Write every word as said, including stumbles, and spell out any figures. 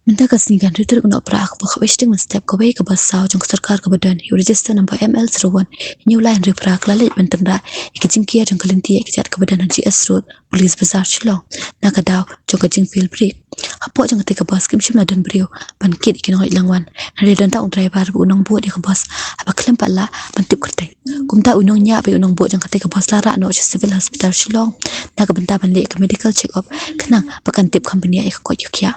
Mynta ka sngi ka hynriew tarik u Nohprah, kaba khatwei shiteng mynstep, kawei ka bos saw jong ka sorkar kaba don ïa u register number M L zero one hynñiew lai hynriew phra ka la leit ban tynrah ïa ka jingker jong ka lynti ïa ka jait kaba don ha G S Road, Police Bazar, Shillong, na ka daw jong ka jingfail brake. Hapoh jong katei ka bos kim shym la don briew ban kit ïa ki nongleit langwan, hynrei don tang u driver bad u nongbud ïa ka bos. Haba khlem pat lah ban tip kyrteng, kumta u nongñiah bad u nongbud jong katei ka bos la rah noh sha Civil Hospital Shillong na ka bynta ban leh ïa ka medical check up, khnang ba kan tip kham bniah ïa ka koit ka khiah.